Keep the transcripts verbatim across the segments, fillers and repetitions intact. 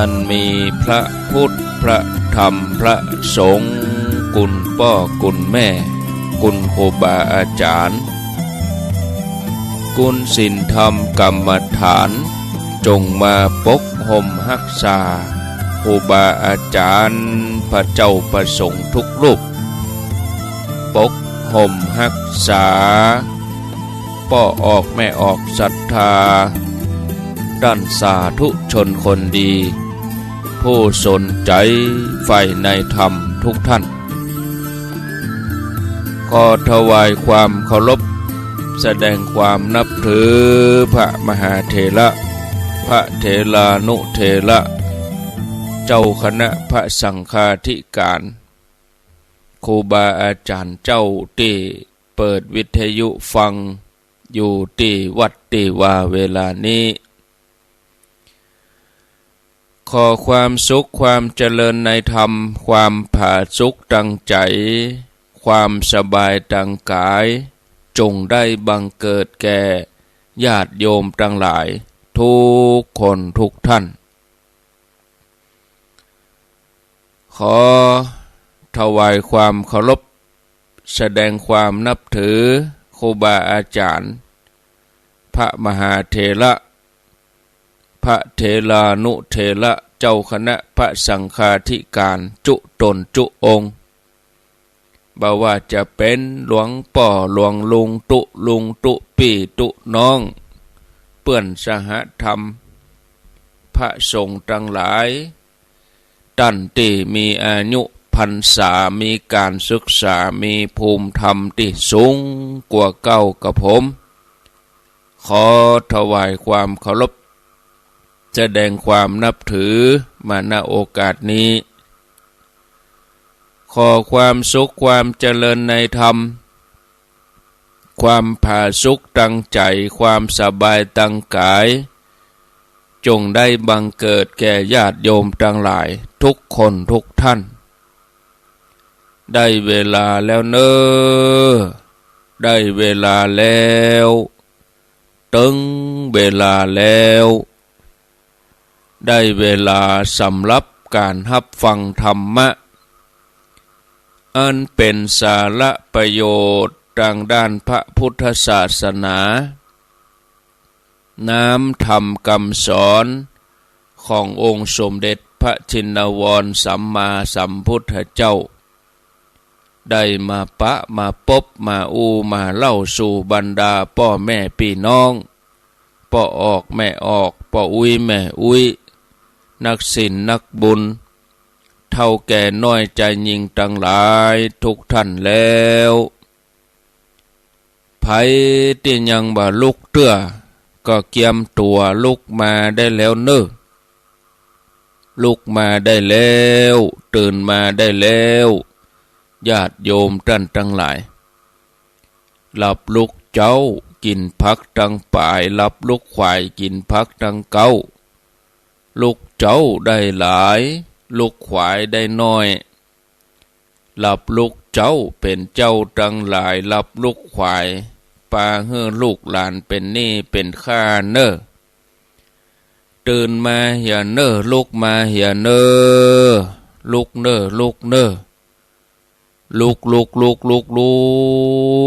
อันมีพระพุทธ พระธรรม พระสงฆ์ คุณป้อคุณแม่ คุณครูบาอาจ๋ารย์ คุณศีลธรรมกรรมฐาน จงมาปกห่มฮักษา ครูบาอาจ๋ารย์ พระเจ้าพระสงฆ์ทุกรูป ปกห่มฮักษา ป้อออกแม่ออกศรัทธา ต้านสาธุชนคนดี ผู้สนใจ๋ใฝ่ในธรรมทุกท่าน ขอถวายความเคารพ แสดงความนับถือพระมหาเถระ พระเถรานุเถระ เจ้าคณะพระสังฆาธิการ ครูบาอาจ๋ารย์เจ้าตี้เปิดวิทยุฟังอยู่ตี้วัดตี้วาเวลานี้ ขอความสุขความเจริญในธรรม ความผาสุกตางใจ๋ ความสบายตางก๋าย จงได้บังเกิดแก่ญาติโยมตังหลายทุกคนทุกท่าน ขอถวายความเคารพ แสดงความนับถือครูบาอาจ๋ารย์ พระมหาเถระ พระเถรานุเถระ เจ้าคณะพระสังฆาธิการ จุ๊ต๋นจุ๊องค์ บ่ว่าจะเป๋นหลวงป้อหลวงลุงตุ๊ ลุงตุ๊ปี้ตุ๊น้อง เปื้อนสหธรรม พระสงฆ์ตังหลาย ต้านตี้มีอายุพรรษา มีก๋านศึกษา มีภูมิธรรมตี้สูงกว่าเก้ากระผม ขอถวายความเคารพ แสดงความนับถือมา ณ โอกาสนี้ ขอความสุขความเจริญในธรรม ความผาสุกตางใจ๋ ความสบายตางก๋าย จงได้บังเกิดแก่ญาติโยมตังหลายทุกคนทุกท่าน ได้เวลาแล้วเน่อ ได้เวลาแล้ว เติงเวลาแล้ว ได้เวลาสำหรับก๋านฮับฟังธรรมะ อันเป๋นสาระประโยชน์ตางด้านพระพุทธศาสนา น้ำธรรมกำสอนขององค์สมเด็จพระชินวรสัมมาสัมพุทธเจ้า ได้มาปะมาปบ มาอู้มาเล่าสู่บรรดาป้อแม่ปี้น้อง ป้อออกแม่ออก ป้ออุ๊ยแม่อุ๊ย นักศีลนักบุญ เฒ่าแก่น้อยจายญิงตังหลายทุกท่านแล้ว ใผตี้ยังบ่ลุกเตื้อ ก็เกียมตั๋วลุกมาได้แล้วเน่อ ลุกมาได้แล้ว ตื่นมาได้แล้ว ญาติโยมต้านตังหลาย หลับลุกเจ๊า กิ๋นผักตังป๋าย หลับลุกขวาย กิ๋นผักตังเก๊า ลุกเจ๊าได้หลาย ลุกขวายได้น้อย หลับลุกเจ๊าเป๋นเจ้าตังหลาย หลับลุกขวาย ปาหื้อลูกหลานเป๋นหนี้เป๋นค่าเน่อ ตื่นมาเหียเน่อ ลุกมาเหียเน่อ ลุกเน่อ ลุกเน่อ ลุก ลุก ลุก ลุก ลุ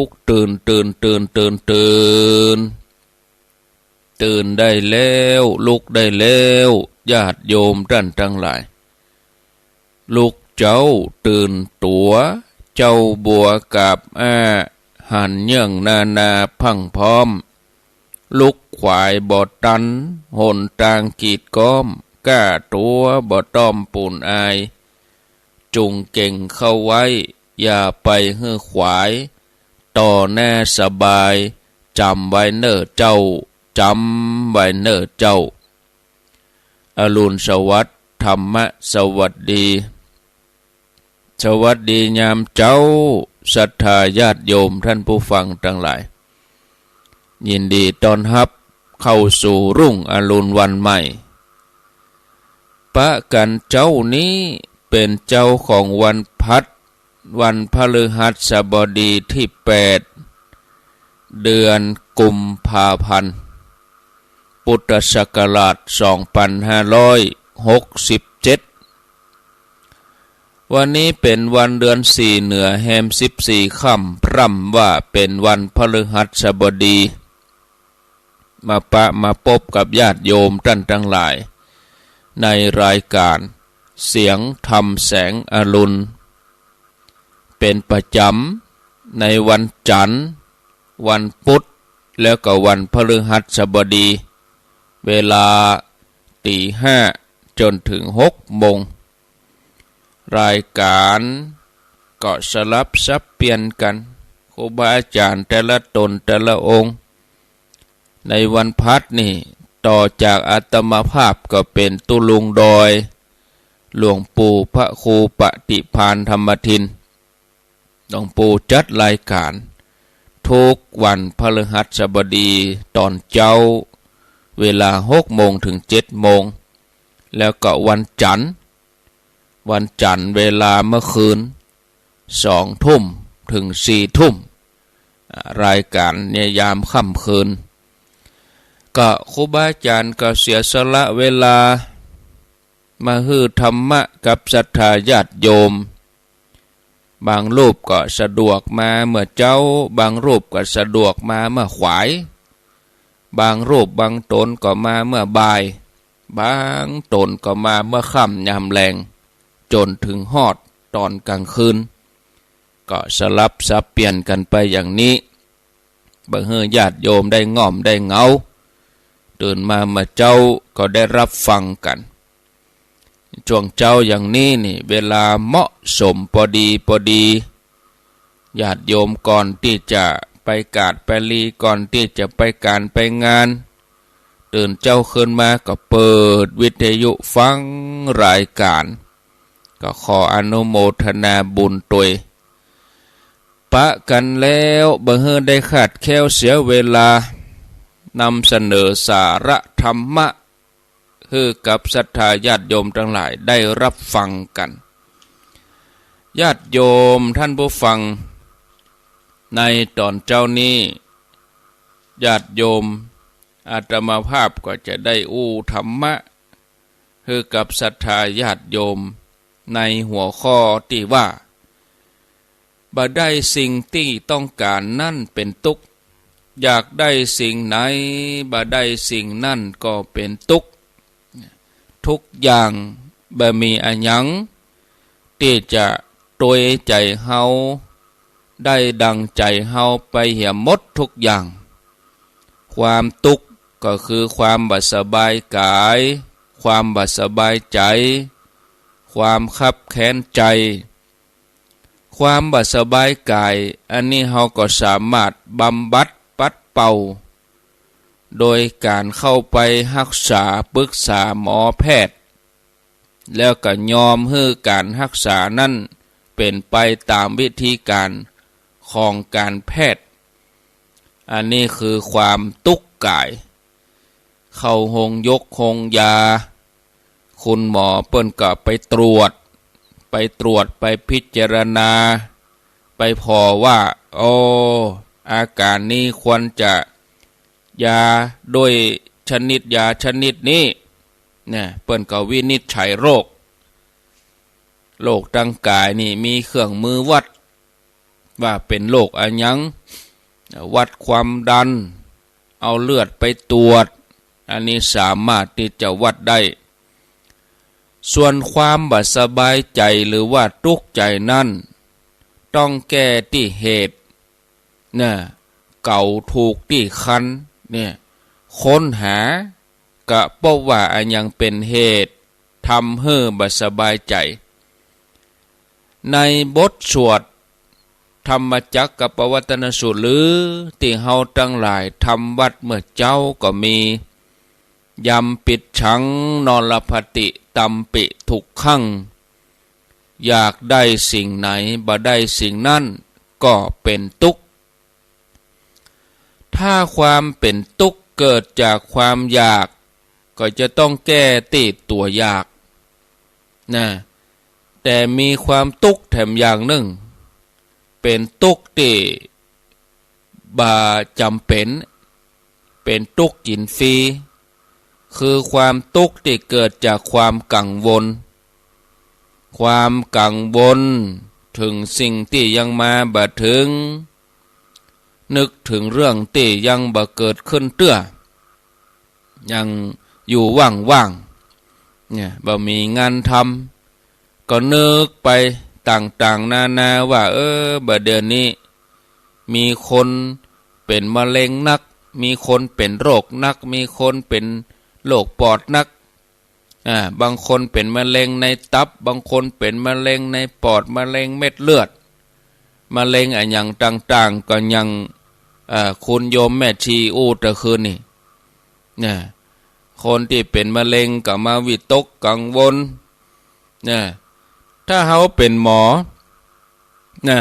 ก ตื่น ตื่น ตื่น ตื่น ตื่น ตื่นได้แล้ว ลุกได้แล้ว ญาติโยมต้านตังหลาย ลุกเจ๊าตื่นตั๋ว เจ๊าบัวกาบอ้า หันเยื่องนานาพรั่งพร้อม ลุกขวายบ่ตัน หนตางกีดก๊อม ก้าตั๋วบ่ต้อมปูนอาย จุ่งเก่งเข้าไว้ อย่าไปหื้อขวาย ต่อหน้าสบาย จ๋ำไว้เน่อเจ้า จ๋ำไว้เน่อเจ้า อรุณสวัสดิ์ ธรรมะสวัสดี สวัสดียามเจ๊า ศรัทธาญาติโยมท่านผู้ฟังตังหลาย ยินดีต้อนฮับเข้าสู่รุ่งอรุณวันใหม่ ปะกั๋นเจ๊านี้เป๋นเจ๊าของวันพัด วันพฤหัสบดีตี้แปด เดือนกุมภาพันธ์ พุทธศักราชสองปันห้าร้อย หกสิบเจ็ด วันนี้เป๋นวันเดือนสี่เหนือแฮมสิบสี่ค่ำ พร่ำว่าเป๋นวันพฤหัสบดี มาปะมาปบกับญาติโยมต้านตังหลาย ในรายก๋านเสียงธรรมแสงอรุณ เป๋นประจ๋ำในวันจั๋นทร์ วันปุธ แล้วก็วันพฤหัสบดี เวลาตี๋ห้าจ๋นเถิงหกโมง รายก๋านก็สลับสับเปลี่ยนกั๋น ครูบาอาจ๋ารย์แต่ละต๋นแต่ละองค์ ในวันพฤหัสนี่ ต่อจากอาตมาภาพก็เป๋นตุ๊ลุงดอย หลวงปู่พระครูปฏิภาณธรรมทิน หลวงปู่จัดรายก๋านทุกวันพฤหัสบดีต๋อนเจ๊า เวลาหกโมงเถิงเจ็ดโมง แล้วก็วันจั๋นทร์ วันจั๋นทร์เวลาเมื่อคืน สองทุ่มเถิงสี่ทุ่ม อ่า รายก๋านเนี่ยยามค่ำคืน ก็ครูบาอาจ๋ารย์ก็เสียสละเวลามาหื้อธรรมะกับศรัทธาญาติโยม บางรูปก็สะดวกมาเมื่อเจ๊า บางรูปก็สะดวกมาเมื่อขวาย บางรูปบางต๋นก็มาเมื่อบ่าย บางต๋นก็มาเมื่อค่ำยามแลง จ๋นเถิงฮอดต๋อนก๋างคืน ก็สลับสับเปลี่ยนกั๋นไปอย่างนี้ บ่หื้อญาติโยมได้ง่อมได้เหงา ตื่นมาเมื่อเจ๊าก็ได้ฮับฟังกั๋น ช่วงเจ๊าอย่างนี้นี่ เวลาเหมาะสมปอดีปอดี ญาติโยมก่อนตี้จะไปกาดไปลี ก่อนตี้จะไปก๋านไปงาน ตื่นเจ๊าขึ้นมาก็เปิดวิทยุฟังรายก๋าน ก็ขออนุโมทนาบุญตวย ปะกั๋นแล้วบ่หื้อได้ขาดแคลนเสียเวลา นำเสนอสาระธรรมะ หื้อกับศรัทธาญาติโยมตังหลายได้ฮับฟังกั๋น ญาติโยมต้านผู้ฟัง ในต๋อนเจ๊านี้ ญาติโยมอาตมาภาพก็จะได้อู้ธรรมะ หื้อกับศรัทธาญาติโยม ในหัวข้อตี้ว่า บ่ได้สิ่งตี้ต้องก๋านนั้นเป๋นตุ๊กข์ อยากได้สิ่งไหน บ่ได้สิ่งนั้นก็เป๋นตุ๊กข์ ทุกอย่างบ่มีอะหยังตี้จะตวยใจ๋เฮา ได้ดังใจ๋เฮาไปเหียหมดทุกอย่าง ความตุ๊กข์ก็คือความบ่สบายก๋าย ความบ่สบายใจ๋ ความคับแค้นใจ๋ ความบ่สบายก๋าย อันนี้เฮาก็สามารถบำบัดปัดเป่า โดยก๋านเข้าไปฮักษาปรึกษาหมอแพทย์ แล้วก็ยอมหื้อก๋านฮักษานั้นเป๋นไปต๋ามวิธีก๋านของก๋านแพทย์ อันนี้คือความตุ๊กข์ก๋าย เข้าโฮงยกโฮงยา คุณหมอเปิ้นก็ไปตรวจ ไปตรวจ ไปพิจารณา ไปผ่อว่า โอ้ อาก๋านนี้ควรจะยาด้วยชนิดยาชนิดนี้ เนี่ย เปิ้นก็วินิจฉัยโรค โรคตังก๋ายนี่มีเครื่องมือวัด ว่าเป๋นโรคอะหยัง วัดความดัน เอาเลือดไปตรวจ อันนี้สามารถตี้จะวัดได้ ส่วนความบ่สบายใจ๋หรือว่าตุ๊กข์ใจ๋นั้น ต้องแก้ตี้เหตุ นะ เก๋าถูกตี้คัน เนี่ย ค้นหา ก็ปบว่าอะหยังเป๋นเหตุทำหื้อบ่สบายใจ๋ ในบทสวดธรรมจักกัปปวัตตนสูตร หรือตี้เฮาตังหลายทำวัตรเมื่อเจ๊าก็มี ยำปิดฉังนรพัตติตัมปิทุกขัง อยากได้สิ่งไหนบ่ได้สิ่งนั้นก็เป๋นตุ๊กข์ ถ้าความเป๋นตุ๊กข์เกิดจากความอยาก ก็จะต้องแก้ตี้ตั๋วอยาก นะ แต่มีความตุ๊กข์แถมอย่างนึ่ง เป๋นตุ๊กข์ตี้บ่จ๋ำเป๋น เป๋นตุ๊กข์กิ๋นฟรี เค คือความตุ๊กข์ตี้เกิดจากความกังวล ความกังวลเถิงสิ่งตี้ยังมาบ่เถิง นึกเถิงเรื่องตี้ยังบ่เกิดขึ้นเตื้อ ยังอยู่ว่างๆ เนี่ย บ่มีงานทำ ก็นึกไปต่างๆ นานาว่า เออ บ่าเดี่ยวนี้ มีคนเป๋นมะเร็งนัก มีคนเป๋นโรคนัก มีคนเป๋นโรคปอดนัก อ่า บางคนเป๋นมะเร็งในตับ บางคนเป๋นมะเร็งในปอด มะเร็งเม็ดเลือด มะเร็งอะหยังต่างๆ ก็ยัง เอ่อ คุณโยมแม่ชีอู้ตะคืนนี่ นะ คนตี้เป๋นมะเร็งก็มาวิตกกังวล นะ ถ้าเฮาเป๋นหมอ นะ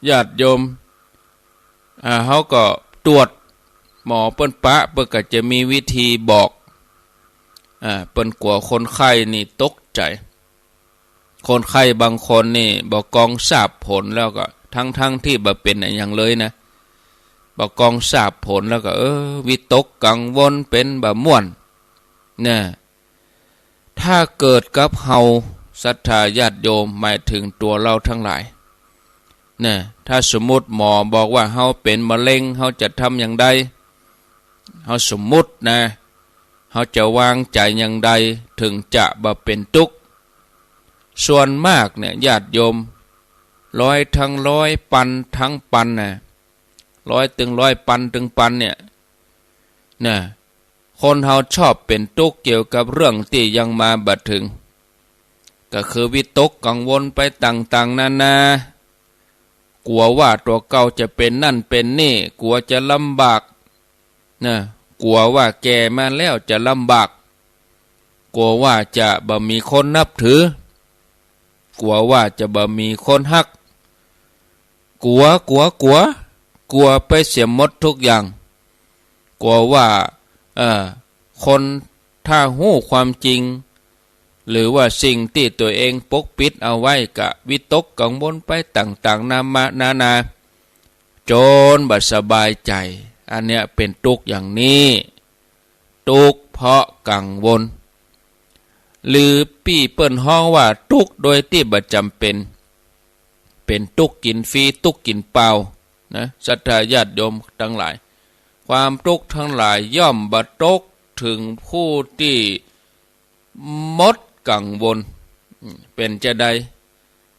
ญาติโยม อ่า เฮาก็ตรวจ หมอเปิ้นปะ เปิ้นก็จะมีวิธีบอก อ่า เปิ้นกั๋วคนไข้นี่ตกใจ๋ คนไข้บางคนนี่บ่กองทราบผลแล้วก็ ทั้งๆ ตี้บ่เป๋นอะหยังเลยนะ บ่กองทราบผลแล้วก็ เออ วิตกกังวล เป๋นบ่ม่วน นะ ถ้าเกิดกับเฮา ศรัทธาญาติโยม หมายเถิงตั๋วเฮาตังหลาย นะ ถ้าสมมุติหมอบอกว่าเฮาเป๋นมะเร็ง เฮาจะทำอย่างใด เฮาสมมุตินะ เฮาจะวางใจ๋อย่างใดเถิงจะบ่เป๋นตุ๊กข์ ส่วนมากเนี่ย ญาติโยม ร้อยตังร้อย ปันตังปันนะ ร้อยตึงร้อย ปันตึงปันเนี่ย นะ คนเฮาชอบเป๋นตุ๊กข์เกี่ยวกับเรื่องตี้ยังมาบ่เถิง ก็คือวิตกกังวลไปต่างๆ นานา กั๋วว่าตั๋วเก่าจะเป๋นนั่นเป๋นนี่ กั๋วจะลำบาก นะ กั๋วว่าแก่มาแล้วจะลำบาก กั๋วว่าจะบ่มีคนนับถือ กั๋วว่าจะบ่มีคนฮัก กั๋ว กั๋ว กั๋ว กั๋วไปเสียหมดทุกอย่าง กั๋วว่า เอ่อ คนถ้าฮู้ความจริง หรือว่าสิ่งตี้ตั๋วเองปกปิดเอาไว้ ก็วิตกกังวลไปต่างๆ นามา นานา จ๋นบ่สบายใจ๋ อันเนี้ยเป๋นตุ๊กข์อย่างนี้ ตุ๊กข์เพราะกังวล หรือปี้เปิ้นฮ้องว่าตุ๊กข์โดยตี้บ่จ๋ำเป๋น เป๋นตุ๊กข์กิ๋นฟรี ตุ๊กข์กิ๋นเปล่า นะ ศรัทธาญาติโยมตังหลาย ความตุ๊กข์ตังหลายย่อมบ่ตกเถิงผู้ตี้หมดกังวล เป๋นจาใด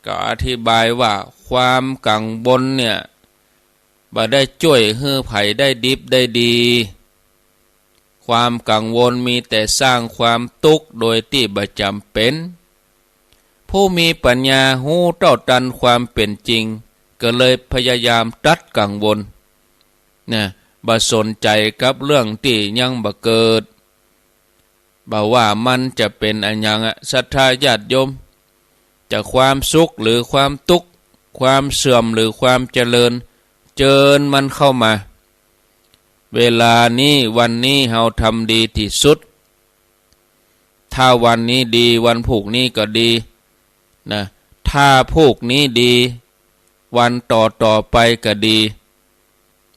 ก็อธิบายว่าความกังวลเนี่ย บ่ได้จ้วยหื้อใผได้ดิบได้ดี ความกังวลมีแต่สร้างความตุ๊กข์โดยตี้บ่จ๋ำเป๋น ผู้มีปัญญาฮู้เต้าตันความเป๋นจริง ก็เลยพยายามตัดกังวล นะ บ่สนใจ๋กับเรื่องตี้ยังบ่เกิด บ่ว่ามันจะเป๋นอะหยังอะ ศรัทธาญาติโยม จะความสุขหรือความตุ๊กข์ ความเสื่อมหรือความเจริญ เจิญมันเข้ามา เวลานี้ วันนี้เฮาทำดีตี้สุด ถ้าวันนี้ดี วันพูกนี้ก็ดี นะ ถ้าพูกนี้ดี วันต่อๆ ไปก็ดี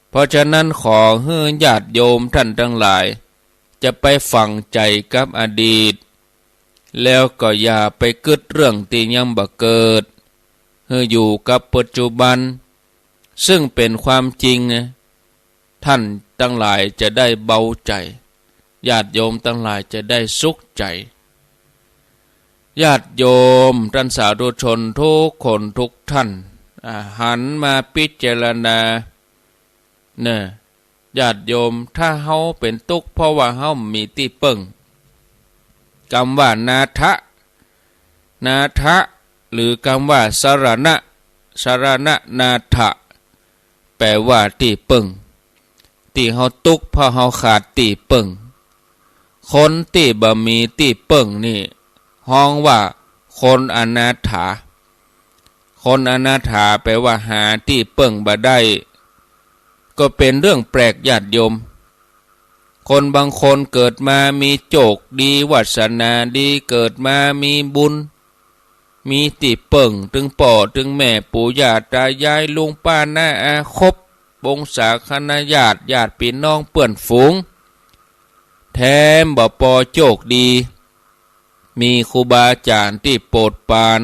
เพราะฉะนั้นขอหื้อญาติโยมท่านตังหลาย จะไปฝังใจ๋กับอดีต แล้วก็อย่าไปกึ๊ดเรื่องตี้ยังบ่เกิด หื้ออยู่กับปัจจุบัน ซึ่งเป๋นความจริงนะ ท่านตังหลายจะได้เบาใจ๋ ญาติโยมตังหลายจะได้สุขใจ๋ ญาติโยมต้านสาธุชนทุกคนทุกท่าน อ่า หันมาพิจารณา เน่อ ญาติโยม ถ้าเฮาเป๋นตุ๊กข์เพราะว่าเฮาบ่มีตี้เปิ้ง กำว่านาถะ นาถะ หรือกำว่าสรณะ สรณะนาถะ แปลว่าตี้เปิ้ง ตี้เฮาตุ๊กข์เพราะเฮาขาดตี้เปิ้ง คนตี้บ่มีตี้เปิ้งนี่ฮ้องว่าคนอนาถา คนอนาถาแปลว่าหาตี้เปิ้งบ่ได้ ก็เป๋นเรื่องแปลกญาติโยม คนบางคนเกิดมามีโจคดี วาสนาดี เกิดมามีบุญ มีตี้เปิ้ง ตึงป้อตึงแม่ ปู่ย่าตายาย ลุงป้าน้าอา ครบวงศาคณาญาติ ญาติปี้น้องเปื้อนฝูง แถมบ่ปอโจคดี มีครูบาอาจ๋ารย์ตี้โปรดปราน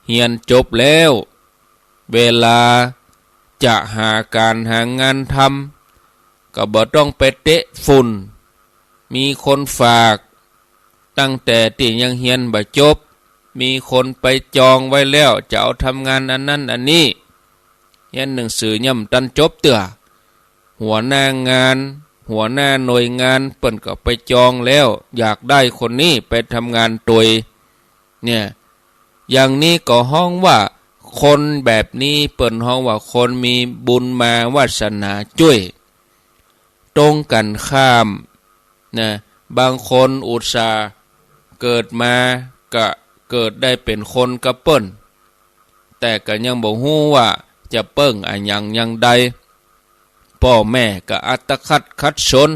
เฮียนจบแล้ว เวลาจะหาก๋านหางานทำ ก็บ่ต้องไปเตะฝุ่น มีคนฝาก ตั้งแต่ตี้ยังเฮียนบ่จบ มีคนไปจองไว้แล้ว จะเอาทำงานอันนั้นอันนี้ เฮียนหนังสือยังบ่ตันจบเตื้อ หัวหน้างาน หัวหน้าหน่วยงานเปิ้นก็ไปจองแล้ว อยากได้คนนี้ไปทำงานตวย เนี่ย อย่างนี้ก็ฮ้องว่าคนแบบนี้เปิ้นฮ้องว่าคนมีบุญมาวาสนาจ้วย ตรงกันข้ามนะ บางคนอุตส่าห์เกิดมาก็เกิดได้เป๋นคนกับเปิ้น แต่ก็ยังบ่ฮู้ว่าจะเปิ้งอะหยังอย่างใด ป้อแม่ก็อัตคัดขัดสน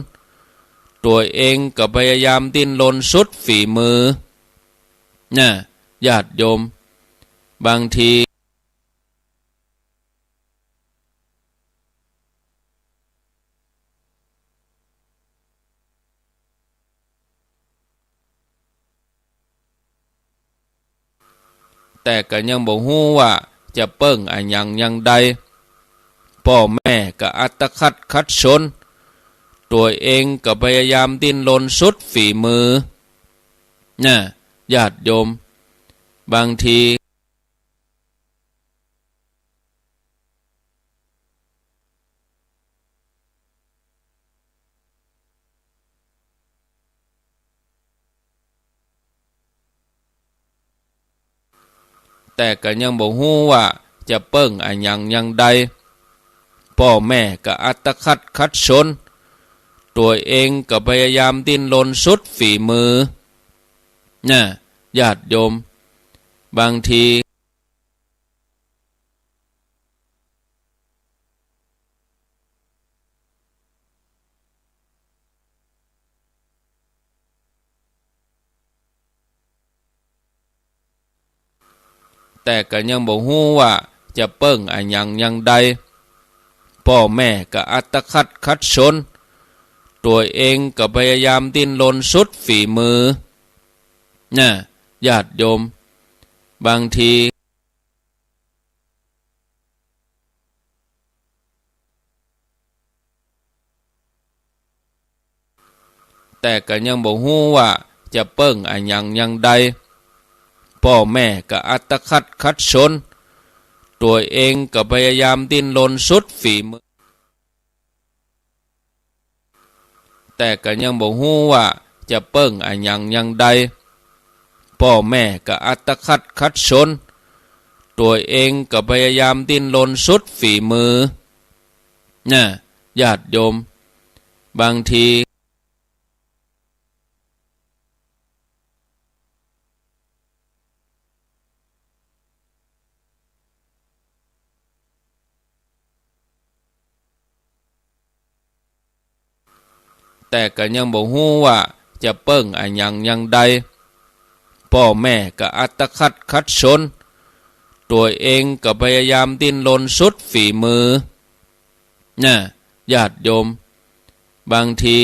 ตั๋วเองก็พยายามดิ้นรนสุดฝีมือ น่ะ ญาติโยม บางที แต่ก็ยังบ่ฮู้ว่าจะเปิ้งอะหยังอย่างใด ป้อแม่ก็อัตคัดขัดสน ตั๋วเองก็พยายามดิ้นรนสุดฝีมือ น่ะ ญาติโยม บางที แต่ก็ยังบ่ฮู้ว่าจะเปิ้งอะหยังอย่างใด ป้อแม่ก็อัตคัดขัดสน ตั๋วเองก็พยายามดิ้นรนสุดฝีมือ น่ะ ญาติโยม บางที แต่ก็ยังบ่ฮู้ว่าจะเปิ้งอะหยังอย่างใด ป้อแม่ก็อัตคัดขัดสน ตั๋วเองก็พยายามดิ้นรนสุดฝีมือ น่ะ ญาติโยม บางที แต่ก็ยังบ่ฮู้ว่าจะเปิ้งอะหยังอย่างใด ป้อแม่ก็อัตคัดขัดสน ตั๋วเองก็พยายามดิ้นรนสุดฝีมือ แต่ก็ยังบ่ฮู้ว่าจะเปิ้งอะหยังอย่างใด ป้อแม่ก็อัตคัดขัดสน ตั๋วเองก็พยายามดิ้นรนสุดฝีมือ น่ะ ญาติโยม บางที แต่ก็ยังบ่ฮู้ว่าจะเปิ้งอะหยังอย่างใด ป้อแม่ก็อัตคัดขัดสน ตั๋วเองก็พยายามดิ้นรนสุดฝีมือ น่ะ ญาติโยม บางที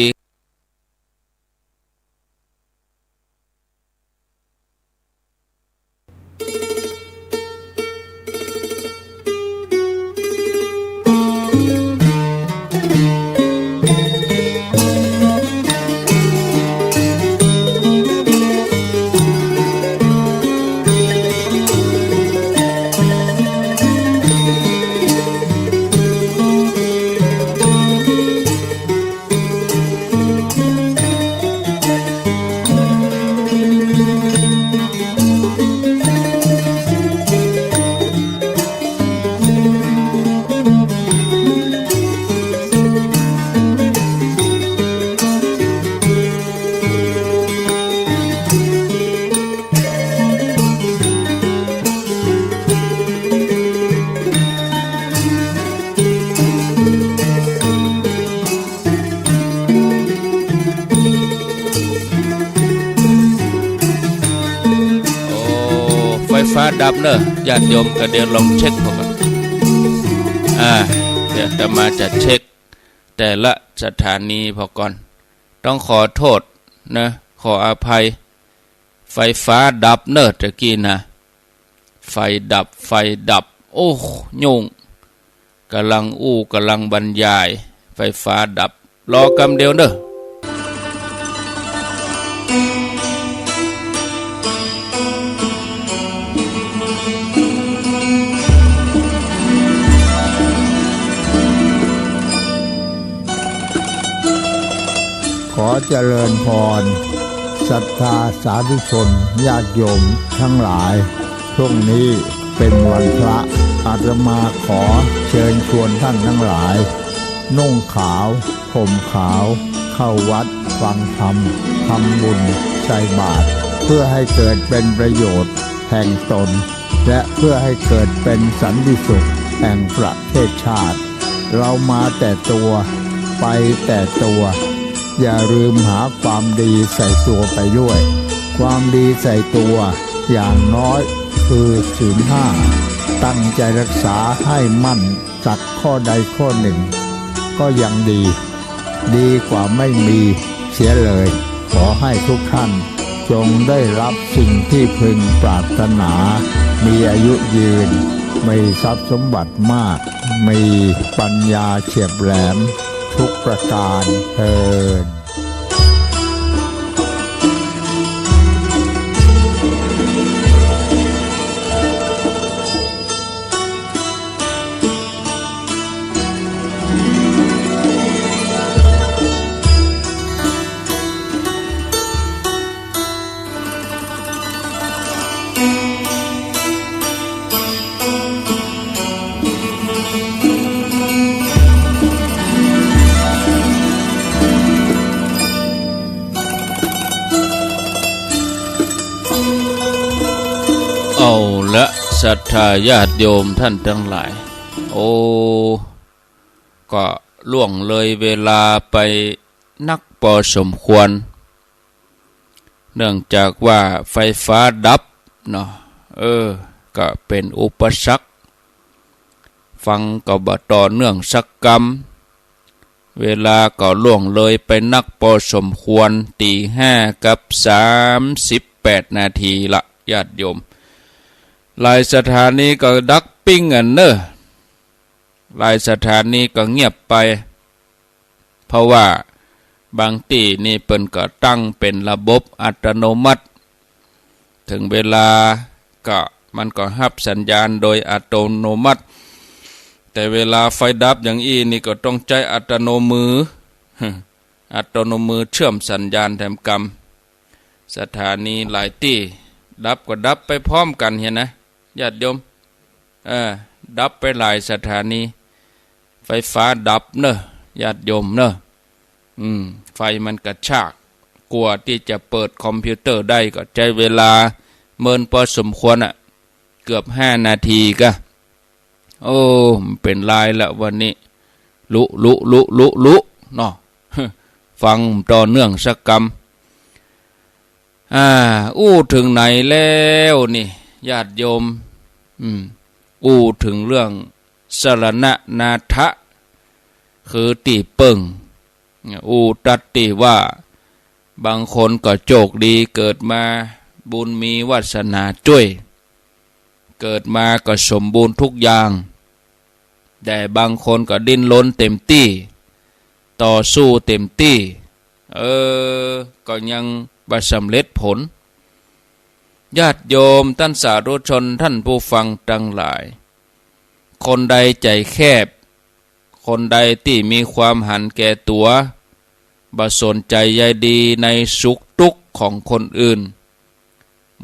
โอ้ ไฟฟ้าดับเนอะ ญาติโยม ก็เดี๋ยวลองเช็คพอก่อน อ่า เดี๋ยวอาตมาจะเช็คแต่ละสถานีพอก่อน ต้องขอโต้ษนะ ขออภัย ไฟฟ้าดับเน่อตะกี้นะ ไฟดับ ไฟดับ โอ้ ยุ่ง ก่ำลังอู้ ก่ำลังบรรยาย ไฟฟ้าดับ รอกำเดียวเน่อ ขอเจริญพร ศรัทธาสาธุชน ญาติโยมทั้งหลาย พรุ่งนี้เป็นวันพระ อาตมาขอเชิญชวนท่านทั้งหลาย นุ่งขาว ห่มขาว เข้าวัดฟังธรรม ทำบุญ ใส่บาตร เพื่อให้เกิดเป็นประโยชน์แห่งตน และเพื่อให้เกิดเป็นสันติสุขแห่งประเทศชาติ เรามาแต่ตัว ไปแต่ตัว อย่าลืมหาความดีใส่ตัวไปด้วย ความดีใส่ตัวอย่างน้อยคือศีลห้า ตั้งใจรักษาให้มั่นสักข้อใดข้อหนึ่ง ก็ยังดี ดีกว่าไม่มีเสียเลย ขอให้ทุกท่านจงได้รับสิ่งที่พึงปรารถนา มีอายุยืน มีทรัพย์สมบัติมาก มีปัญญาเฉียบแหลมทุกประการเทอญ เอาละ ศรัทธาญาติโยมท่านทั้งหลาย โอ้ ก็ล่วงเลยเวลาไปนักปอสมควร เนื่องจากว่าไฟฟ้าดับเนาะ เออ ก็เป๋นอุปสรรค ฟังก็บ่ต่อเนื่องสักกำ เวลาก็ล่วงเลยไปนักปอสมควร ตีห้ากับสามสิบแปดนาทีละ ญาติโยม หลายสถานีก็ดักปิ้งอันเน่อ หลายสถานีก็เงียบไป เพราะว่าบางตี้นี่เปิ้นก็ตั้งเป๋นระบบอัตโนมัติ เถิงเวลาก็ มันก็ฮับสัญญาณโดยอัตโนมัติ แต่เวลาไฟดับอย่างอี้นี่ก็ต้องใจ๊อัตโนมือ อัตโนมือเชื่อมสัญญาณแถมกำ สถานีหลายตี้ดับก็ดับไปพร้อมกั๋นเหียนะ ญาติโยม เออ ดับไปหลายสถานี ไฟฟ้าดับเน่อ ญาติโยมเน่อ อืม ไฟมันกระชาก กว่าตี้จะเปิดคอมพิวเตอร์ได้ก็ใจ๊เวลาเมินปอสมควรอะ เกือบห้านาทีกะ โอ้ มันเป๋นลายละวันนี้ ลุ ลุ ลุ ลุ ลุ เนาะ ฟังต่อเนื่องสักกำ อ่า อู้เถิงไหนแล้วนี่ ญาติโยม อืม อู้เถิงเรื่องสรณนาถะ คือตี้เปิ้ง อู้ตั๊ดตี้ว่า บางคนก็โจคดีเกิดมาบุญมีวาสนาจ้วย เกิดมาก็สมบูรณ์ทุกอย่าง แต่บางคนก็ดิ้นรนเต็มตี้ ต่อสู้เต็มตี้ เออ ก็ยังบ่สำเร็จผล ญาติโยมต้านสาธุชนท่านผู้ฟังตังหลาย คนใดใจ๋แคบ คนใดตี้มีความหันแก่ตั๋ว บ่สนใจ๋ใยดีในสุขตุ๊กข์ของคนอื่น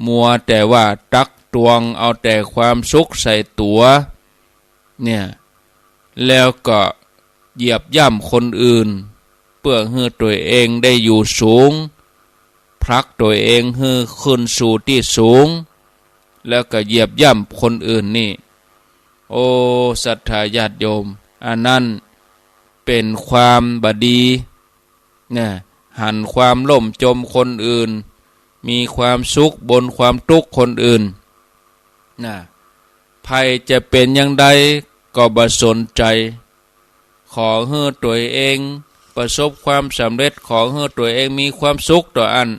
มัวแต่ว่าตักตวงเอาแต่ความสุขใส่ตั๋ว เนี่ย แล้วก็เหยียบย่ำคนอื่น เปื้อหื้อตั๋วเองได้อยู่สูง ผลักตั๋วเองหื้อขึ้นสู่ตี้สูง แล้วก็เหยียบย่ำคนอื่นนี่ โอ้ ศรัทธาญาติโยม อันนั้นเป๋นความบ่ดี นะ หันความล่มจมคนอื่น มีความสุขบนความตุ๊กข์คนอื่น นะ ใผจะเป๋นอย่างใดก็บ่สนใจ๋ ขอหื้อตั๋วเอง ประสบความสำเร็จ ขอหื้อตั๋วเองมีความสุข ตั๋วอั้น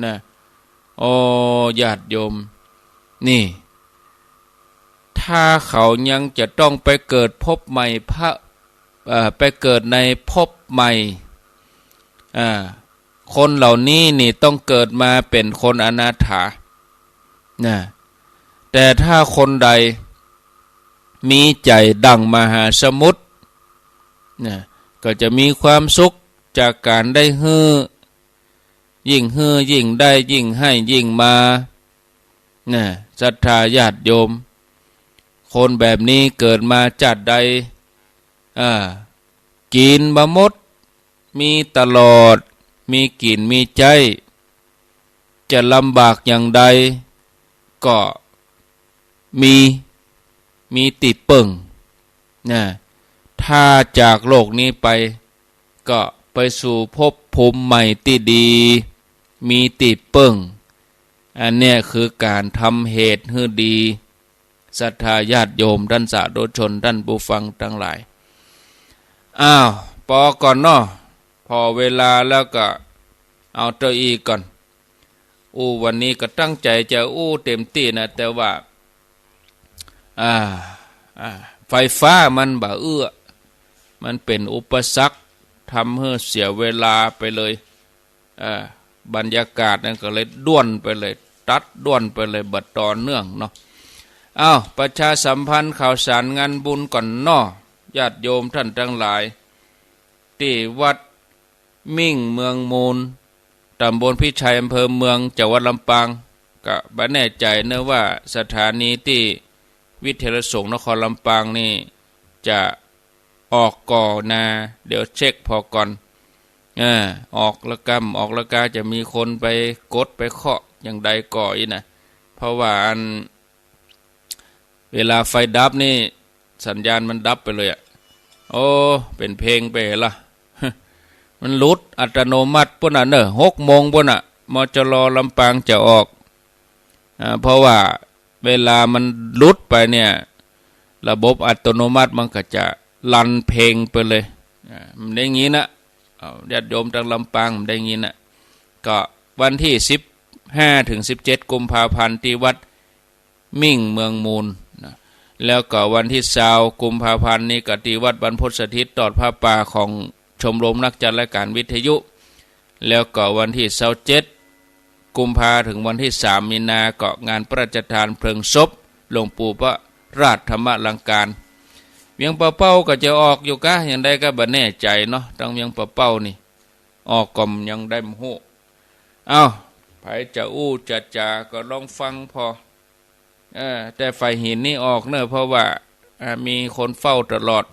นะ โอ้ ญาติโยม นี่ ถ้าเขายังจะต้องไปเกิดภพใหม่ พระ เอ่อ ไปเกิดในภพใหม่ อ่า คนเหล่านี้นี่ต้องเกิดมาเป๋นคนอนาถา นะ แต่ถ้าคนใดมีใจ๋ดั่งมหาสมุทร นะ ก็จะมีความสุขจากก๋านได้หื้อ ยิ่งหื้อยิ่งได้ ยิ่งให้ยิ่งมา นะ ศรัทธาญาติโยม คนแบบนี้เกิดมาจาติใด อ่า กิ๋นบ่หมด มีตลอด มีกิ๋นมีใจ๊ จะลำบากอย่างใด ก็มี มีตี้เปิ้ง นะ ถ้าจากโลกนี้ไป ก็ไปสู่ภพภูมิใหม่ตี้ดี มีตี้เปิ้ง อันเนี้ยคือก๋านทำเหตุหื้อดี ศรัทธาญาติโยม ต้านสาธุชน ต้านผู้ฟังตังหลาย อ้าว ปอก่อนเนาะ ผ่อเวลาแล้วก็เอาเต้าอี้ก่อน อู้ วันนี้ก็ตั้งใจ๋จะอู้เต๋มตี้นะ แต่ว่า อ่า อ่า ไฟฟ้ามันบ่เอื้อ มันเป๋นอุปสรรค ทำหื้อเสียเวลาไปเลย เอ่อ บรรยากาศนั้นก็เลยด้วนไปเลย ตัดด้วนไปเลย บ่ต่อเนื่องเนาะ อ้าว ประชาสัมพันธ์ข่าวสารงานบุญก่อนเนาะ ญาติโยมต้านตังหลาย ตี้วัดมิ่งเมืองมูล ตำบลพิชัย อำเภอเมือง จังหวัดลำปาง ก็บ่แน่ใจ๋เนาะว่าสถานีตี้วิทยาลัยสงฆ์นครลำปางนี่จะออกก่อนา เดี๋ยวเช็คผ่อก่อน เออ ออกละกำ ออกละกา จะมีคนไปกดไปเคาะอย่างใดก่ออี้นะ เพราะว่าอัน เวลาไฟดับนี่ สัญญาณมันดับไปเลยอะ โอ้ เป๋นเพลงไปละ มันหลุดอัตโนมัติปู้นน่ะเนอะ หกโมงปู้นน่ะ มจร.ลำปางจะออก อ่า เพราะว่าเวลามันหลุดไปเนี่ย ระบบอัตโนมัติมันก็จะรันเพลงไปเลย อ่า มันได้ยินนะ เอา ญาติโยมตางลำปางมันได้ยินนะ ก็วันตี้สิบห้าถึงสิบเจ็ดกุมภาพันธ์ตี้วัด มิ่งเมืองมูลนะ แล้วก็วันตี้ซาวกุมภาพันธ์นี้ก็ตี้วัดบรรพตสถิต ตอดผ้าป่าของชมรมนักจัดรายการวิทยุ แล้วก็วันตี้ซาวเจ็ดกุมภาถึงวันตี้สามมีนาก็งานพระราชทานเพลิงศพหลวงปู่พระราชธรรมลังการ เวียงป่าเป้าก็จะออกอยู่กะ อย่างใดก็บ่แน่ใจ๋เนาะ ตางเวียงป่าเป้านี่ ออกก่อมยังได้บ่ฮู้ เอ้า ใผจะอู้จะจ๋าก็ลองฟังผ่อ เออ แต่ฝ่ายหินนี่ออกเนอะ เพราะว่า อ่า มีคนเฝ้าตลอด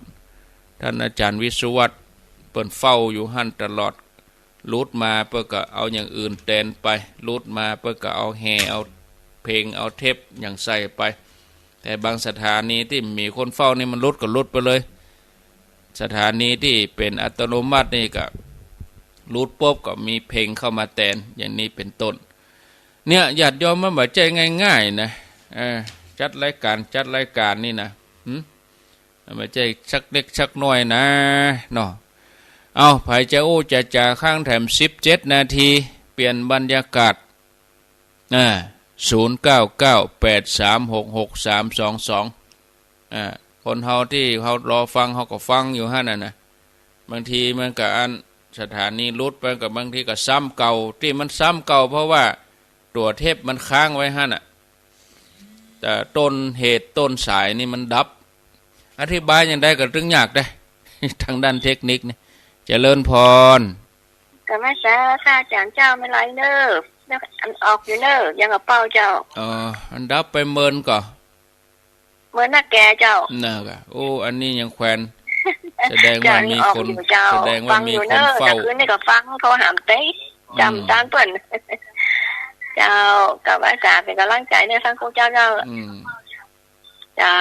ต้านอาจ๋ารย์วิศวัตร เปิ้นเฝ้าอยู่หั้นตลอด หลุดมาเปิ้นก็เอาอย่างอื่นแตนไป หลุดมาเปิ้นก็เอาแห่ เอาเพลง เอาเทปอย่างใส่ไป แต่บางสถานีตี้มีคนเฝ้านี่มันหลุดก็หลุดไปเลย สถานีตี้เป๋นอัตโนมัตินี่ก็หลุดปุ๊บก็มีเพลงเข้ามาแตน อย่างนี้เป๋นต้น เนี่ย ญาติโยม มันบ่ใจ้ง่ายๆ นะ เออ จัดรายการ จัดรายการนี่นะ หึ มันบ่ใจ้สักเล็กสักน้อยนะ เนาะ เอ้า ใผจะอู้จะจ๋า ค้างแถมสิบเจ็ดนาที เปลี่ยนบรรยากาศ อ่า ศูนย์เก้าเก้าแปดสามหกหกสามสองสอง อ่า คนเฮาตี้เฮารอฟัง เฮาก็ฟังอยู่หั้นน่ะนะ บางทีมันก็อันสถานีหลุดไป ก็บางทีก็ซ้ำเก่า ตี้มันซ้ำเก่า เพราะว่าตั๋วเทปมันค้างไว้หั้นน่ะ แต่ต้นเหตุต้นสายนี่มันดับ อธิบายอย่างใดก็ตึงยากเด้ ตางด้านเทคนิคนี่ เจริญพร กะมาสาค่ะ อาจ๋ารย์เจ้า ไม่ไรเนอะ อันออกอยู่เนอะ ยังกะเป้าเจ้า อ๋อ มันดับไปเมินก่อ เมินนักแกเจ้า น่ะกะ โอ้ อันนี้ยังแควน แสดงว่ามีคน เจ้า นี่ออกอยู่เจ้า แสดงว่ามีคนเฝ้า ฟังอยู่เนอะ แต่คืนนี้ก็ฟัง โทรหามเต๊ย อืม จ๋ำตานเปิ้น เจ้า กะมาสาเป๋นก๋ำลังใจ๋เนอะ ทั้งคู่เจ้า เจ้า อืม เจ้า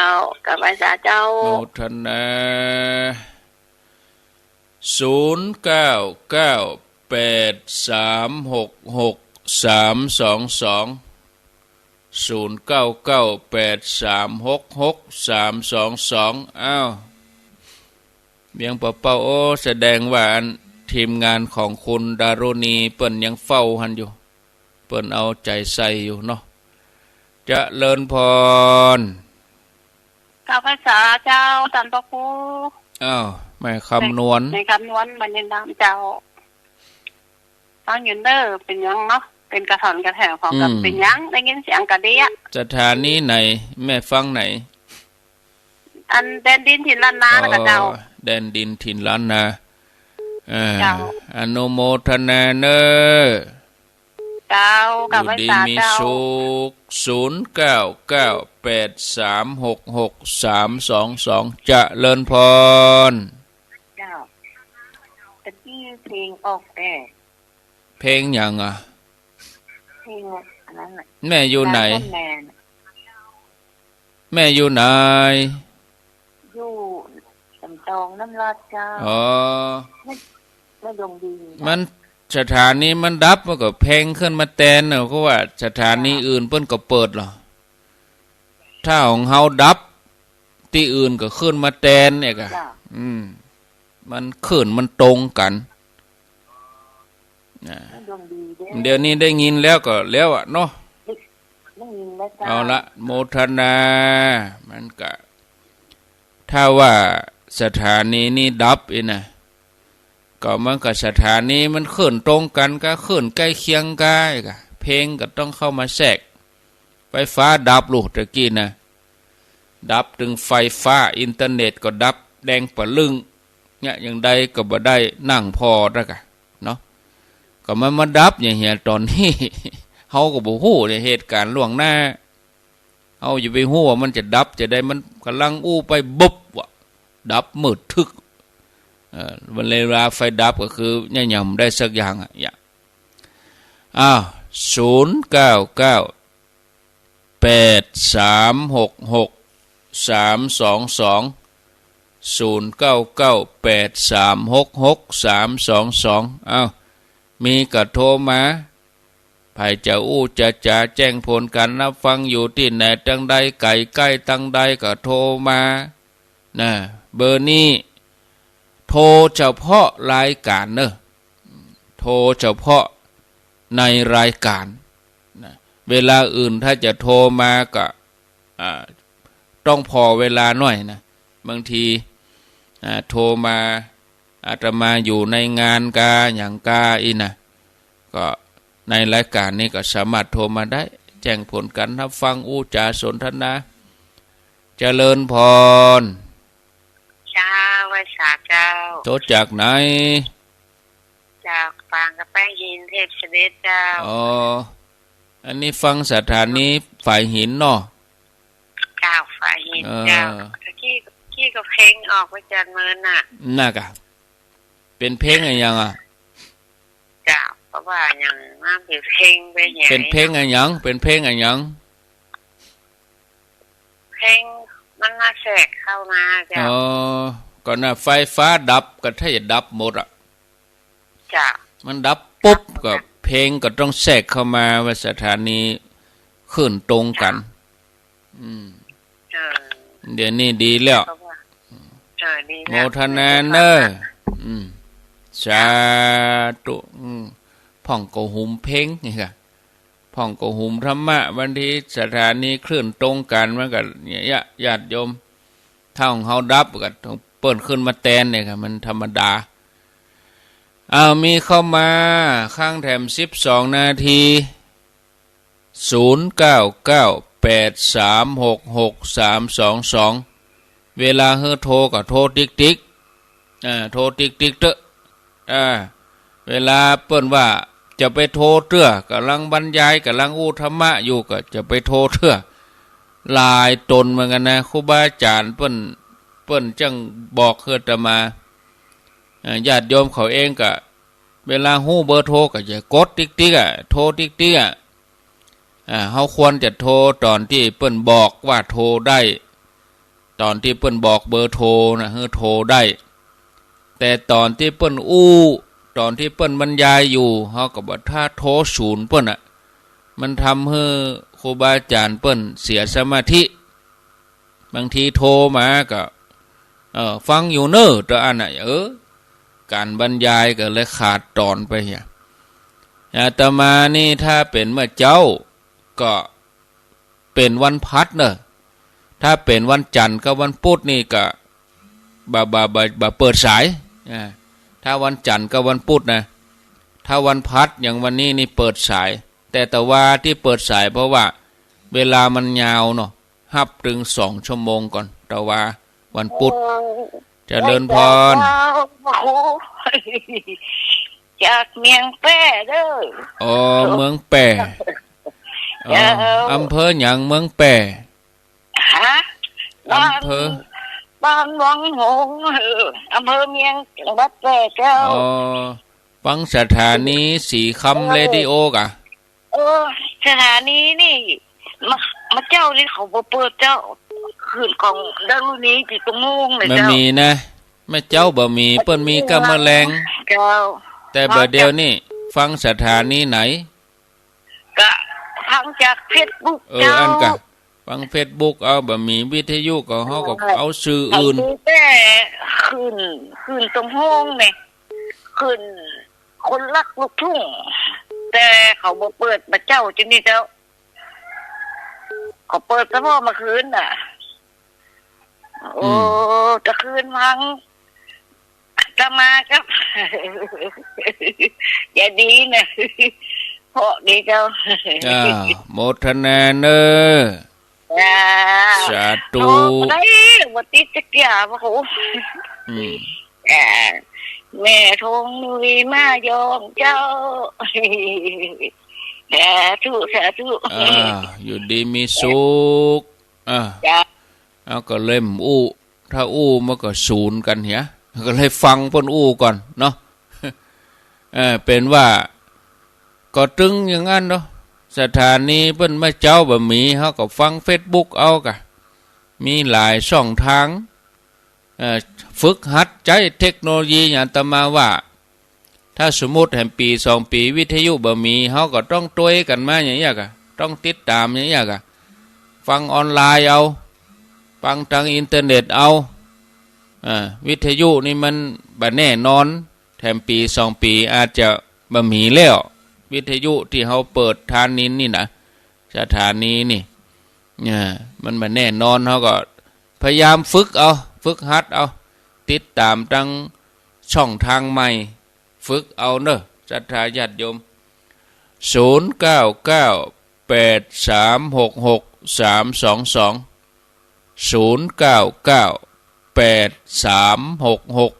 กะมาสาเจ้า โมทนา ศูนย์เก้าเก้าแปดสามหกหกสามสองสอง ศูนย์เก้าเก้าแปดสามหกหกสามสองสอง อ้าว เวียงป่าเป้า โอ้ แสดงว่าอัน ทีมงานของคุณดารุณีเปิ้นยังเฝ้าหั้นอยู่ เปิ้นเอาใจ๋ใส่อยู่เนาะ เจริญพร กราบไหว้สาเจ้า ต้านพระครู อ้าว แม่คำนวณ แม่คำนวณ บรรยายธรรมเจ้า ฟังอยู่เน่อ เป๋นหยังเนาะ เป๋นกระถ่อนกระแถ่นของกัน อืม เป๋นหยัง ได้ยินเสียงกระเดี้ย สถานีไหน แม่ฟังไหน อันแดนดินถิ่นล้านนา อ๋อ น่ะกะเจ้า แดนดินถิ่นล้านนา อ่า เจ้า อนุโมทนาเน่อ เจ้า กราบไหว้สาเจ้า อยู่ดีมีสุข ศูนย์เก้าเก้าแปดสามหกหกสามสองสอง เจริญพร เจ้า ตะกี้เพลงออกแอ เพลงหยังอะ เพลงอันนั้นน่ะ แม่อยู่ไหน ลาต้นแมน แม่อยู่ไหน อยู่สำตองน้ำลาดเจ้า อ๋อ ไม่ ไม่ดวงดี มันสถานีมันดับมันก็เพลงขึ้นมาแตนเนาะ เพราะว่าสถานีอื่นเปิ้นก็เปิดเหรอ ถ้าของเฮาดับ ตี้อื่นก็ขึ้นมาแตนเนี่ยกะ เจ้า อืม มันคลื่นมันตรงกั๋น นะ ดวงดีเด้อ เดี๋ยวนี้ได้ยินแล้วก็แล้วอะเนาะ ได้ยินแล้วเจ้า เอาละ โมทนา มันก็ ถ้าว่าสถานีนี้ดับอีกนะ ก็มันก็สถานีมันคลื่นตรงกั๋นกะ คลื่นใก้เคียงกั๋นกะ เพลงก็ต้องเข้ามาแทรก ไฟฟ้าดับลูกตะกี้นะ ดับตึงไฟฟ้า อินเทอร์เน็ตก็ดับแดงปะลึ้ง เนี่ย อย่างใดก็บ่ได้นั่งผ่อแล้วกะ เนาะ ก็มันมาดับอย่างเหียต๋อนนี้ เฮาก็บ่ฮู้ในเหตุก๋ารณ์ล่วงหน้า เฮาอย่าไปฮู้ว่ามันจะดับจะใด มันก่ำลังอู้ไปบุบวะ ดับมืดตึ๊ก เอ่อ เวลาไฟดับก็คือเนี่ย ยังบ่ได้สักอย่างอะ เนี่ย อ้าว ศูนย์เก้าเก้าแปดสามหกหกสามสองสอง ศูนย์เก้าเก้าแปดสามหกหกสามสองสอง อ้าว มีก็โทรมา ใผจะอู้จะจ๋าแจ้งผลก๋านฮับฟังอยู่ตี้ไหนตังใด ไก๋ใก้ตังใดก็โทรมา นะ เบอร์นี้ โทรเฉพาะรายก๋านเน่อ โทรเฉพาะในรายก๋าน นะ เวลาอื่นถ้าจะโทรมาก็ อ่า ต้องผ่อเวลาหน้อยนะ บางที อ่า โทรมา อาตมาอยู่ในงานกา อย่างกาอี้นะ ก็ในรายก๋านนี้ก็สามารถโทรมาได้ แจ้งผลก๋านฮับฟัง อู้จ๋าสนทนา เจริญพร เจ้า ไหว้สาเจ้า โทรจากไหน จากฝางกำแพงหิน เทพเสด็จเจ้า อ๋อ อันนี้ฟังสถานีฝายหินเนาะ เจ้า ฝายหิน เออ เจ้า ตะกี้ กี้ก็เพลงออกไปจันเมินน่ะ น่ะกะ เป๋นเพลงอะหยังอะ เจ้า เพราะว่าอย่างนั้นเป๋นเพลงไปเนี่ย เป๋นเพลงอะหยัง เป๋นเพลงอะหยัง เพลงมันมาแทรกเข้ามาเจ้า อ๋อ ก็น่ะ ไฟฟ้าดับก็ถ้าจะดับหมดอะ เจ้า มันดับปุ๊บก็เพลงก็ต้องแทรกเข้ามาว่าสถานีคลื่นตรงกั๋น อืม เออ เดี๋ยวนี้ดีแล้ว เพราะว่า เออ ดีแล้ว โมทนาเน่อ อืม สาธุ อืม พ่องก็หุมเพลงนี่กะ พ่องก็หุมธรรมะ บางทีสถานีคลื่นตรงกั๋นมันก็เนี่ย ญาติโยม ถ้าของเฮาดับก็ต้องเปิ้นขึ้นมาแตนเนี่ยกะ มันธรรมดา อ้าว มีเข้ามา ค้างแถมสิบสองนาที ศูนย์เก้าเก้าแปดสามหกหกสามสองสอง เวลาหื้อโทรก็โทรติ๊กติ๊ก อ่า โทรติ๊กติ๊กเต๊อะ อ่า เวลาเปิ้นว่าจะไปโทรเตื้อ ก่ำลังบรรยาย ก่ำลังอู้ธรรมะอยู่ ก็จะไปโทรเตื้อ หลายต๋นเหมือนกั๋นนะ ครูบาอาจ๋ารย์เปิ้น เปิ้นจั้งบอกหื้ออาตมา อ่า ญาติโยมเขาเองก็ เวลาฮู้เบอร์โทรก็อย่ากดติ๊กติ๊กอะ โทรติ๊กติ๊กอะ อ่า เฮาควรจะโทรต๋อนตี้เปิ้นบอกว่าโทรได้ ต๋อนตี้เปิ้นบอกเบอร์โทรนะ หื้อโทรได้ แต่ต๋อนตี้เปิ้นอู้ ต๋อนตี้เปิ้นบรรยายอยู่ เฮาก็บ่ถ้าโทรสูนเปิ้นอะ มันทำหื้อครูบาอาจ๋ารย์เปิ้นเสียสมาธิ บางทีโทรมาก็ เออ ฟังอยู่เน่อ ตะอั้นน่ะ เออ ก๋านบรรยายก็เลยขาดต๋อนไปเหีย อาตมานี่ถ้าเป๋นเมื่อเจ๊าก็เป๋นวันพลัสเน่อ ถ้าเป๋นวันจั๋นทร์กับวันปุ๊ดนี่ก็บ่ บ่ บ่ บ่เปิดสาย อ่า ถ้าวันจั๋นทร์กับวันปุ๊ดนะ ถ้าวันพลัสอย่างวันนี้นี่เปิดสาย แต่ตะวาตี้เปิดสายเพราะว่าเวลามันยาวเนาะ ฮับตึงสองชั่วโมงก่อน ตะวาวันปุ๊ด เออ เจริญพร เจ้า โอ้โห จากเมืองแป้เด้อ อ๋อ เมืองแป้ อ๋อ เจ้า อำเภอหยังเมืองแป้ ฮะ อำเภอ บ้าน บ้านวังหงส์ เออ อำเภอเมือง จังหวัดแป้เจ้า อ๋อ ฟังสถานีสีคำ เออ เรดิโอก่ะ เออ สถานีนี่ มา มาเจ๊านี่เขาบ่เปิดเจ้า คลื่นของดารุณีตี้ตรงโน้นเลย บ่ เจ้า มีนะ แม่เจ๊าบ่มี เปิ้นมีก้าเมื่อแลง เจ้า แต่บ่าเดี่ยวนี้ ฟังสถานีไหน ก็ฟังจากเฟซบุ๊ก เออ เจ้า อันกะ ฟังเฟซบุ๊กเอา บ่มีวิทยุก็เฮาก็ เออ เอาสื่ออื่น เขามีแต่คลื่น คลื่นตรงโน้นเนี่ย คลื่น คนรักลูกทุ่ง แต่เขาบ่เปิดมาเจ๊าจุดนี้เจ้า เขาเปิดเฉพาะเมื่อคืนน่ะ โอ้ อืม ตะคืนฟัง อาตมาก็ อย่าดีนะ เพราะดีเจ้า จ้า โมทนาเน่อ จ้า สาธุ โอ้ บ่ได้ บ่ติดจักอย่าง โอ้โห อืม อ่า แม่ทองนุยมาย้องเจ้า สาธุ สาธุ อ่า อยู่ดีมีสุข อ่า จ้า เอาก็เลยอู้ ถ้าอู้มันก็สูญกั๋นเหีย ก็เลยฟังเปิ้นอู้ก่อนเนาะ เออ เป๋นว่า ก็ตึงอย่างนั้นเนาะ สถานีเปิ้นมาเจ๊าบ่มี เฮาก็ฟังเฟซบุ๊กเอากะ มีหลายช่องทาง เอ่อ ฝึกหัดใจ๊เทคโนโลยีอย่างอาตมาว่า ถ้าสมมุติแหมปี๋สองปี๋วิทยุบ่มี เฮาก็ต้องตวยกั๋นมาอย่างเนี้ยก่ะ ต้องติดต๋ามอย่างเนี้ยก่ะ ฟังออนไลน์เอา ฟังตางอินเทอร์เน็ตเอา อ่า วิทยุนี่มันบ่แน่นอน แถมปี๋สองปี๋อาจจะบ่มีแล้ว วิทยุตี้เฮาเปิดทานินนี่นะ สถานีนี่ อ่า มันบ่แน่นอน เฮาก็พยายามฝึกเอา ฝึกหัดเอา ติดต๋ามตางช่องทางใหม่ ฝึกเอาเน่อ ศรัทธาญาติโยม ศูนย์เก้าเก้า แปดสามหกหก สามสองสอง ศูนย์เก้าเก้า แปดสามหกหก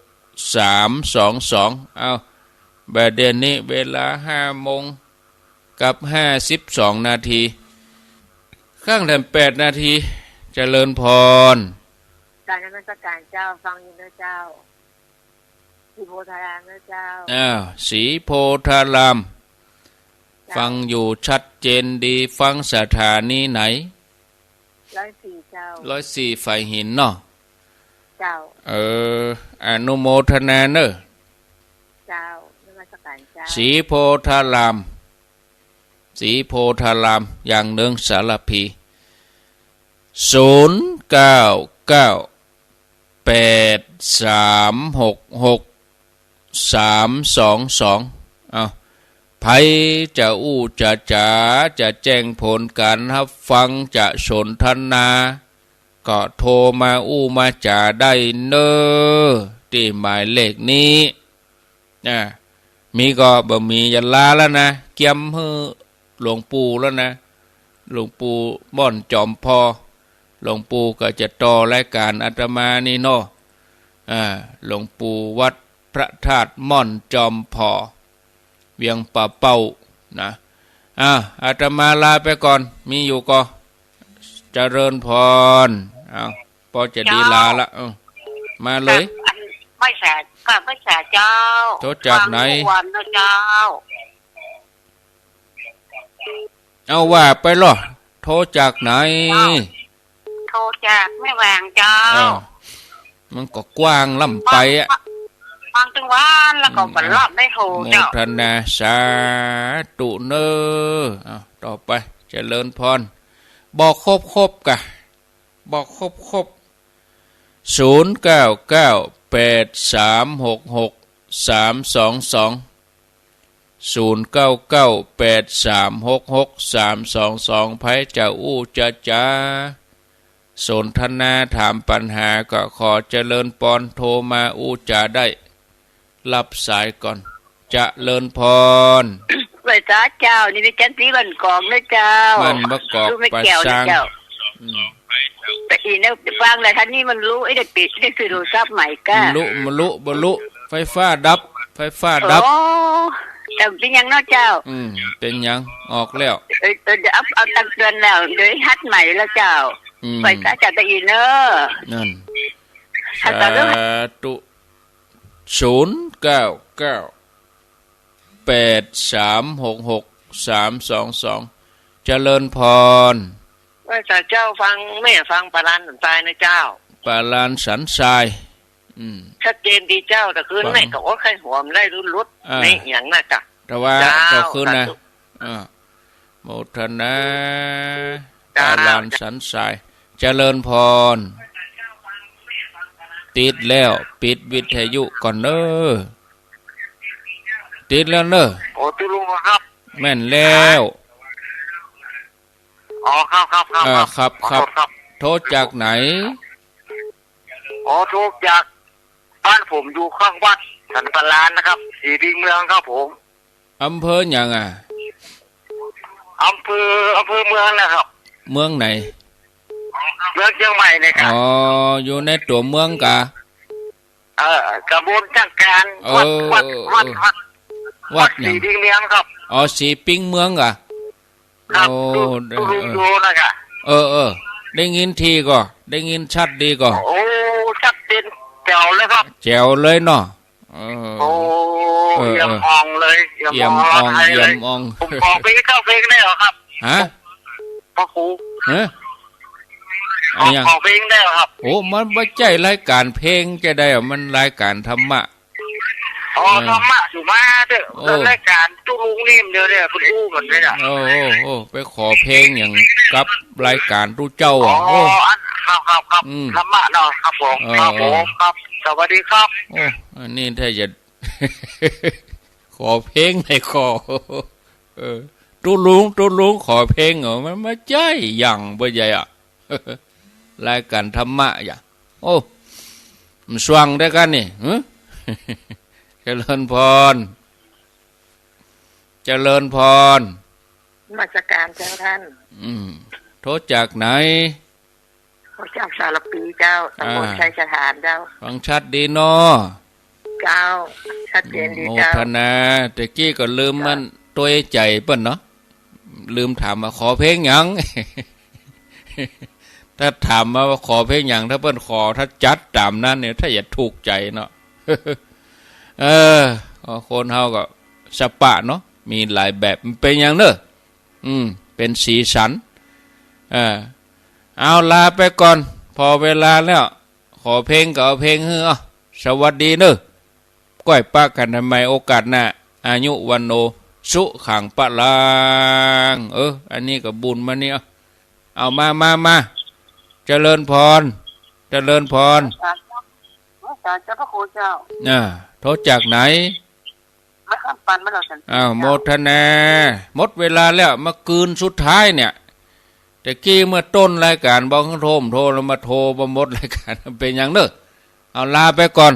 สามสองสอง เอา บ่าเดี่ยวนี้เวลาห้าโมงกับห้าสิบสองนาที ข้างแถมแปดนาที เจริญพร กราบนมัสการเจ้า ฟังอยู่นะเจ้า ศรีโพธารามนะเจ้า อ้าว ศรีโพธาราม เจ้า ฟังอยู่ชัดเจนดี ฟังสถานีไหน ร้อยสี่เจ้า ร้อยสี่ฝายหินเนาะ เจ้า เออ อนุโมทนาเน่อ เจ้า นมัสการเจ้า ศรีโพธาราม ศรีโพธาราม ยางเนิงสารภี ศูนย์เก้าเก้า แปดสามหกหก สามสองสอง เอ้า ใผจะอู้จะจ๋า จะแจ้งผลก๋านฮับฟัง จะสนทนา ก็โทรมาอู้มาจ๋าได้เน่อ ตี้หมายเลขนี้ อ่า มีก็บ่มีอย่าลาแล้วนะ เกียมหื้อหลวงปู่แล้วนะ หลวงปู่ม่อนจอมผ่อ หลวงปู่ก็จะต่อรายก๋านอาตมานี่เนาะ อ่า หลวงปู่วัดพระธาตุม่อนจอมผ่อ เวียงป่าเป้านะ อ่า อาตมาลาไปก่อน มีอยู่ก็ เจริญพร เอา ปอจะดีลาละ เออ มาเลย กราบอันไหว้สา กราบไหว้สาเจ้า โทรจากไหน ฟังทุกวันนะเจ้า เอาว่าไปลอ โทรจากไหน เจ้า โทรจากแม่วางเจ้า เออ มันก็กว้างล้ำไปอะ ฟังตึงวันแล้วก็บ่ลอดได้โทรเจ้า โมทนาสาธุเน่อ เอา ต่อไป เจริญพร บอกครบๆ กะ บอกครบๆ ศูนย์เก้าเก้า แปดสามหกหก สามสองสอง ศูนย์เก้าเก้า แปดสามหกหก สามสองสอง ใผจะอู้จะจ๋า สนทนาถามปัญหาก็ขอเจริญปอน โทรมาอู้จ๋าได้ รับสายก่อน เจริญพร ไหว้สาเจ้า นี่แม่จันทร์ศรีบ้านกอกนะเจ้า บ้านบ่กอก ลูกแม่แก้วนะเจ้า ป่าซาง อืม แต่อีเนี่ยฟังแล้ว ท่านนี่มันรู้ ไอ้เด็กปิด ไอ้เด็กซื้อโทรศัพท์ใหม่ก้า บ่รู้ บ่รู้ บ่รู้ ไฟฟ้าดับ ไฟฟ้าดับ โอ้ แต่เป็นหยังเนาะเจ้า อืม เป็นหยัง ออกแล้ว เออ เออ เดี๋ยวเอา เอาตังค์เดือนแล้ว เดี๋ยวหัดใหม่แล้วเจ้า อืม ไหว้สาเจ้าตะอีเนอะ นั่น หัดต่อเด้อ สาธุ ศูนย์เก้าเก้า แปดสามหกหก สามสองสอง เจริญพร ไหว้สาเจ้า ฟัง แม่ฟังป่าลานสันทรายนะเจ้า ป่าลานสันทราย อืม ชัดเจนดีเจ้า แต่คืน ฟัง แม่ก็อดไข้หวมได้รุดๆ อ่า ในอย่างนั้นจ้ะ แต่ว่า เจ้า เจ้าคืนนะ สาธุ อ่า โมทนา เจ้า ป่าลานสันทราย เจริญพร ติดแล้ว ปิดวิทยุก่อนเน้อ ติดแล้วเน้อ โอ้ ตุ๊ลุงครับ แม่นแล้ว อ๋อ ครับ ครับ ครับ เออ ครับ ครับ ขอโทษครับ โทรจากไหน อ๋อ โทรจากบ้านผมอยู่ข้างวัดสันป่าลานนะครับ ศรีปิงเมืองครับผม อำเภอหยังอ่ะ อำเภอ อำเภอเมืองนะครับ เมืองไหน เมืองเชียงใหม่เนี่ยครับ อ๋อ อยู่ในตั๋วเมืองกะ เออ ตำบลจ้างกาน เออ วัด วัด เออ วัด เออ วัด วัดหยัง วัดศรีปิงเมืองครับ อ๋อ ศรีปิงเมืองกะ ครับ โอ้ ตุ๊ ตุ๊ลุง เออ อยู่นะกะ เออ เออ ได้ยินทีก่อ ได้ยินชัดดีก่อ โอ้ ชัดเจนแจ๋วเลยครับ แจ๋วเลยเนาะ เออ โอ้ เออ เอี่ยมอ่องเลย เอี่ยมอ่อง เอี่ยมอ่อง เอี่ยมอ่อง ผมขอเพลงสักเพลงได้เหรอครับ ฮะ พระครู ฮะ ขอ อะหยัง ขอเพลงได้เหรอครับ โอ้ มันบ่ใจ้รายการเพลงจะได้อะ มันรายการธรรมะ อ๋อ เออ ธรรมะสุมาเถอะ โอ้ รายการตุ๊ลุงนี่มันเดียวเนี่ย คุณอู้มันเนี่ยนะ โอ้ โอ้ โอ้ ไปขอเพลงหยังกับรายการตุ๊เจ้าอ่ะ อ๋อ โอ้ อัน ครับ ครับ ครับ อืม ธรรมะเนาะ ครับผม เออ ครับผม เออ ครับ สวัสดีครับ โอ้ อันนี้ถ้าจะ ขอเพลงไหนขอ เออ ตุ๊ลุง ตุ๊ลุง ขอเพลงเหรอ มันบ่ใจ้อย่างบ่ใจ้อะ รายการธรรมะอย่า โอ้ มันสว่างด้วยกันนี่ หึ เจริญพร เจริญพร นมัสการเจ้าท่าน อืม โทรจากไหน โทรจากสารภีเจ้า ตำบล อ่า ชัยสถานเจ้า ฟังชัดดีเนาะ เจ้า ชัดเจนดีเจ้า โมทนา แต่กี้ก็ลืมมัน เจ้า ตวยใจ๋เปิ้นเนาะ ลืมถามว่าขอเพลงหยัง ถ้าถามมาว่าขอเพลงหยัง ถ้าเปิ้นขอ ถ้าจัดต๋ามนั้นเนี่ย ถ้าจะถูกใจ๋เนาะ เออ คนเฮาก็สปะเนาะ มีหลายแบบ มันเป๋นหยังเน้อ อืม เป๋นสีสัน เออ เอาลาไปก่อน พอเวลาแล้ว ขอเพลงก็เอาเพลงหื้อ เอา สวัสดีเน้อ ก้อยปะกั๋นใหม่โอกาสหน้า อายุวัณโณ สุขัง พลัง เออ อันนี้ก็บุญมานี่ เอา เอามา มา มา เจริญพร เจริญพร เจ้าพระคุณเจ้า อ่า โทรจากไหน มาคำปันมาแล้วสันติ อ้าว เจ้า โมทนา หมดเวลาแล้ว มาคืนสุดท้ายเนี่ย แต่กี้เมื่อต้นรายการบอกโทร โทรแล้วมาโทรมาหมดรายการ เป๋นหยังเน้อ เอาลาไปก่อน